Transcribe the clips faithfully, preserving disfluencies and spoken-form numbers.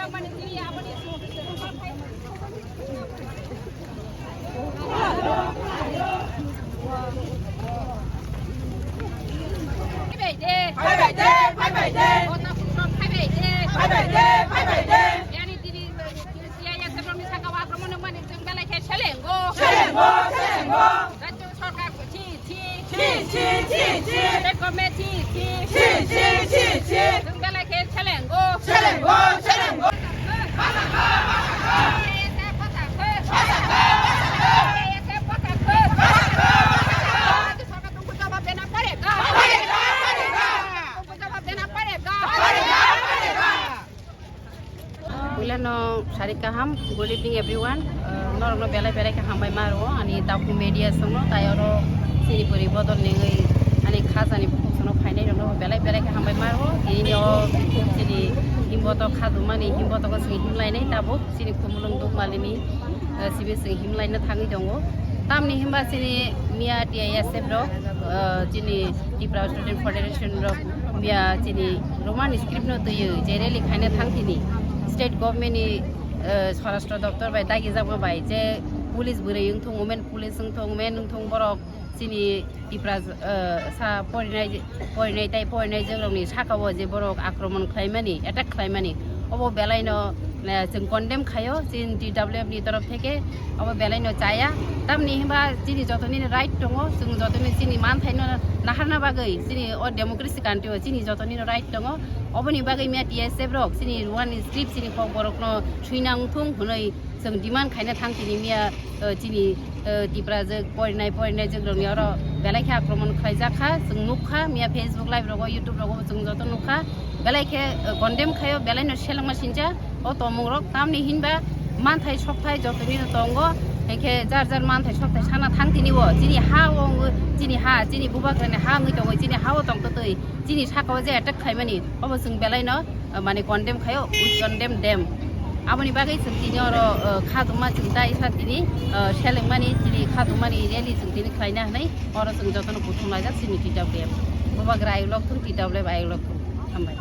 Phaibai de, phaibai de, phaibai de. Gota puthor phaibai de. Phaibai de, phaibai de. Yani tini, tini C I S F ni saka wa akromon mani jeng belai khe selengo. Selengo, selengo. Rajya sarkar ko chi, chi. Chi, chi, chi, chi. State government chi, chi. Chi, chi, chi, chi. Jeng belai khe selengo. Selengo, selengo. Puilano sari kaham, good evening everyone. Uh, norokno belai belai khe hambai ma rwo, ani Taku media songno, tai oro chini bwrwi bodol nengwi ani khajani bukhuk sono phainai rokno belai belai khe hambai ma rwo. Tini o chini himboto khajumani himboto ko chini himlainai tabuk. Chini Khumulwng Dukmalini, eh, sibe chwng himlaina thangwi tongo. Tamni hinba chini miya T I S F rok, eh, chini Tripura Student Federation rok miya chini Roman script no twiwi je rally khaina thang tini state government ni, eh, Swarashtra Doptor bai dagijakma bai je police bwrwi wngthung, women police wngthung, men wngthung borok chini Tipra, eh, sa porinai, porinai tai porinai jwkrokni saka-o je borok akromon khlaimani, attack khlaimani, obo belaino, eh, chwng condemn khaio, chini T W F ni torof theke obo belaino chaya. Tamni hinba chini jotoni right tongo, chwng jotoni chini manthaino naharna bagwi, chini o democracy country o chini jotoni right tongo. Oboni bagwi miya T S F rok chini Roman script chini kokborokno swina wngthung hwnwi chwng demand khaina thang tini miya, eh, chini, eh, Tipra jwk porinai, porinai jwkrokni oro belai khe akromon khlaijak kha. Chwng nuk kha, miya Facebook live rogo, YouTube rogo chwng joto nuk kha. Belai khe, eh, condemn khaio, belaino selengma sincha o tongmungrok. Tamni hinba manthai sokthai jotonino tongo. Hinkhe jar jar manthai sokthai sana thang tini o. Chini ha o wngwi, chini ha, chini bubagrani ha wngwi tongo, chini ha o tongtwtwi. Chini saka o je attack khlaimani, obo chwng belaino, uh, mane condemn khaio, we condemn them. Aboni bagwi chwng tini oro, uh, kha tongma chwng ta isa tini, uh, selengmani, chini kha tongmani rally chwng tini khlaina hwnwi oro chwng jotono kuthum laijak chini T W F. Bubagra ayuk lokthung, T W F ayuk lokthung. Hambai.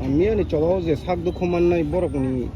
Miyani cholo je sak dukhu mannai borokni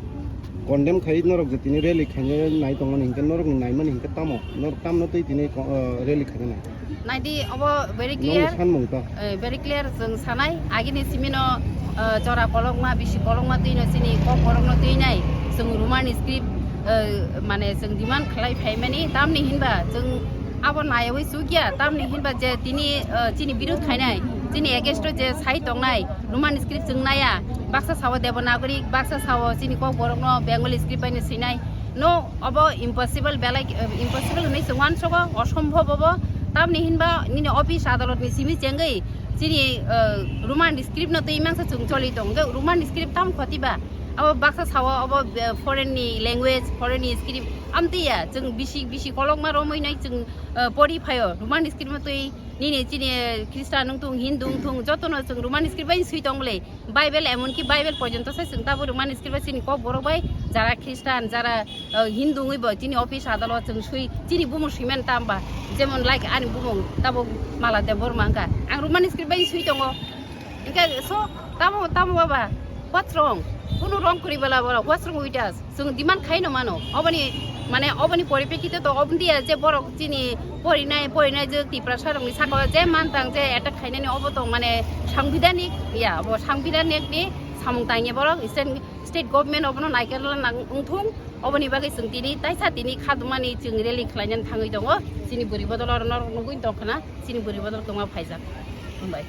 condemn khai norok je tini rally khaina nai tongmani hinkhe norokni naimani hinkhe tamo? Norok tamno twi tini ko-, uh, rally khaina nai? Naidi obo very clear. Nokni sanmung ta? Eh, very clear chwng sanai. Agini simino, eh, chora kolokma, bisi kolokma twino chini kokborokno twinai. Chwng Roman script, eh, mane chwng demand khlai phaimani. Tamni hinba chwng abo naiwi chukya. Tamni hinba je tini, eh, chini birud khainai, chini against o je sai tongnai, Roman script chwng naya. Baksa sao Devanagari, baksa sao chini kokborokno Bengali script bai no swinai. No, obo impossible, belai, eh, impossible hwnwi chwng uansogo, osombhob obo. Tamni hinba nini office adalotni simi chengwi chini, eh, Roman script no twi mangsa chwng choli tong. Hwnkhe Roman script tamo khoti ba? Abo baksa sao obo, eh, foreign ni language, foreign ni script amtwi ya. Chwng bisi, bisi kolokma romwi nai chwng, eh, pori phaio. Roman script no twi nini chini, eh, Christian wngthung, Hindu wngthung, jotono chwng Roman script bai swi tong bwle. Bible, emonki Bible porjonto se chwng tabuk Roman script bai chini kokborok bai, jara Christian, jara, uh, Hindu wngwi bo chini office adalot chwng swi, chini bumung swiman tamba, jemon like ani bumung tabuk Mala Debbarma wngkha, ang Roman script bai swi tongo, hinkhe so tamo, tamo baba, what's wrong? Kunu wrong kwrwi bwla borok, what's wrong with us? Chwng demand khai no mano. Oboni, mane, oboni poripekkite to oboni ya je borok chini porinai, porinai je Tiprasa rokni saka o je mantang je attack khainani obo to, mane, sangbidhanik ya, obo sangbidhanik ni samung tangya borok state, state government obono naikhe nang wngthung. Oboni bagwi chwng tini taisa tini khadumani chwng rally khlainani thangwi tongo. Chini bwrwi bodol oro norok nugwi tongkhna, chini bwrwi bodol kwma phaijak. Hambai.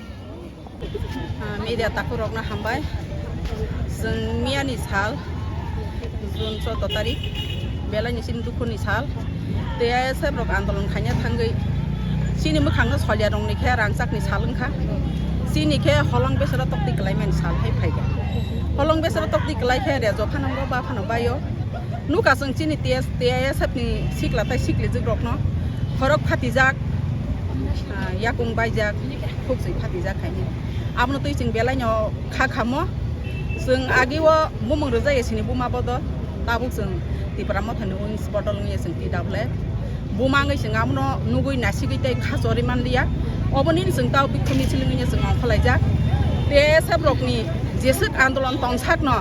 Ah, media takhurokno hambai. Chwng miyani sal, June choudo tarik, belai ni chini dukhuni sal. T I S F rok andolon khaina thangwi chini mwkhangno solia rokni khe rangchakni sal wngkha. Chini khe holong besero tokti kwlaimani sal hai phaikha. Holong besero tokti kwlai khe rejo phano wngkha, ba phano baio. Nukha chwng chini T S, T I S F ni sikla tai siklijwk rokno khorok phatijak, ah, yakung baijak, khukchwi phatijak hai. Abono twi chwng belai no kha khamo. Chwng agi o bumung rwjak ya chini buma bodol, tabuk chwng Tipra Mothani wngwi bodol wngya chwng T W F. Buma wngwi chwng abono nugwi nasigwi tei kha chorwi manliya. Oboni chwng tao bikhu michil wngya chwng ongkhorlaijak. T S F rokni Jeswk andolon tong sakno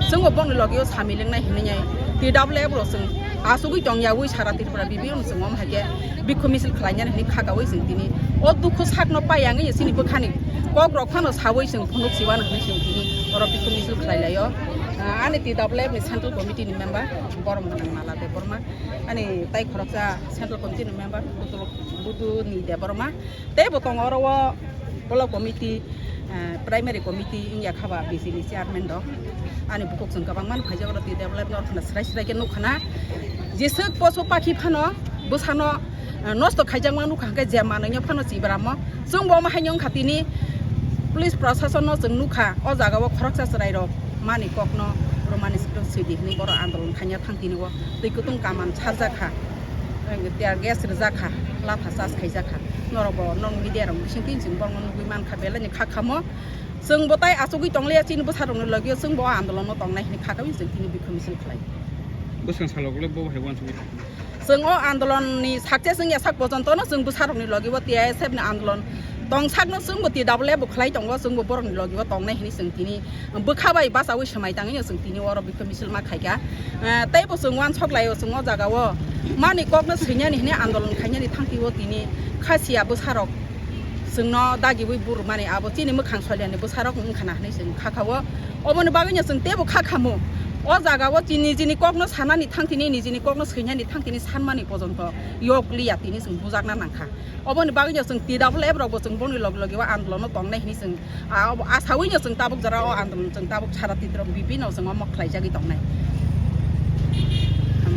chwngbo bongni logio samil wngnai hinwi T W F rok chwng asugwi tong yaui sara Tripura bibino chwng om haikhe bikhu misil khlainani hinwi khakaui chwng tini o dukhu sakno pai wngwi chini bwkhani kok rok phano saui chwng phunuk siwano hinwi chwng tini oro bikhu misil khlai laio. Ah, ani T W F ni Central Committee ni member borom gwnang Mala Debbarma, ani tai khoroksa Central Committee ni member Budu ni Debbarma, tei bo tongo oro o Block Committee, eh, Primary Committee wngya kha ba B C ni chairman rok. Ani bukhuk chwng kwbangma no phaijak oro twi develop no khna srai srai khe nuk khna. Jeswk poso pakhi phano bwsano, eh, nosto khaijakma nuk kha hwnkhe je manwino phano chibramo. Chwng bo omo haino wngkha tini police prosason no chwng nuk kha o jaga o khoroksa chwrai rok mani kok no romani sidi hinwi borok andolon khaina thang tini o twi kwtung kaman sarjak kha. Tear gas rijak kha, latha charge khaijak kha. Norok bo, norok media rok bising tin chwng borokno nugwi mankha, belai ni kha khamo. Chwng bo tai achugwi tonglia chini bwsa rokni logio chwng bo o andolon no tongnai hinwi kha khaui chwng tini bikhu misil khlai. Bwskang salo le bo hai uansugwi. Chwng o andolon ni success wngya sak pojonto no chwng bwsa rokni logio T I S F ni andolon tong sakno chwng bo T W F bo khlai tongo, chwng bo borokni logio tongnai hinwi chwng tini bwkha bai bachaui swmai tangwi chwng tini oro bikhu misil ma khaikha. Eh, tei bo chwng uansok laio chwng o jaga o mani kok no swinani hinwi andolon khainani thangtwi o tini khasia bwsarok chwngno dagiui burumani abo chini mwkhang soliani bwsarok wngkha na hinwi chwng kha kha o. Oboni bagwi no chwng teibo kha khamu o jaga o chini nijini kok no sanani thangtini nijini kok no swinani thangtini sanmani pojonto yok liya tini chwng bujakna nangkha. Oboni bagwino chwng T W F rokbo chwng boni logi logi o andolono tongnai hinwi chwng, ah, obo asaui no chwng tabuk jora o andolon chwng tabuk sara Tripura bibino chwng omo khlaijagwi tongnai.